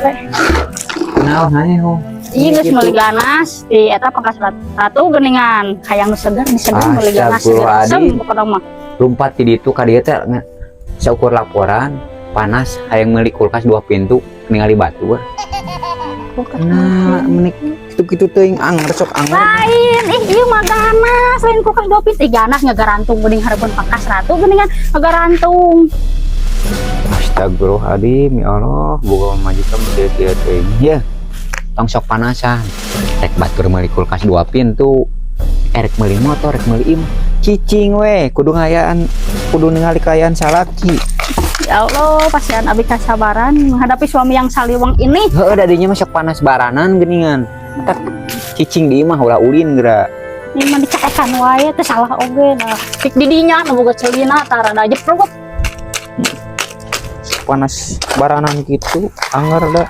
Capek. Naon hayo? Iya, geus meuli ganas di eta Pangkas Ratu geuningan. Hayang nu segar, disegar meuli ganas segar. Astagfirullahaladzim. Asem pokokna mah. Lumpat ti ditu ka dieu teh saukur laporan panas, hayang meuli kulkas dua pintu, ningali batur. Nah, menik kitu-kitu teuing, anger, sok anger. Lain, ih, ieu mah ganas, lain kulkas dua pintu. Ih, ganas ngagarantung geuning hareupeun Pangkas Ratu geuningan ngagarantung. Astagfirullahaladzim, ya Allah, boga majikan kieu kieu teuing. Ya, tong sok panasan. Rek batur meuli kulkas dua pintu, erek meuli motor, rek meuli imah. Cicing we, kudu ngayaan, kudu ningali kaayaan salaki. Ya Allah, pasihan abi kasabaran menghadapi suami yang saliweng ini. Heeh, dadinya mah sok panas baranan geuningan. Matak cicing di imah, ulah ulin geura. Ini mah dicaekan wae teh salah oge nah. Pik didinya nu boga celina tah rada jeprut. Panas baranan gitu, anger da.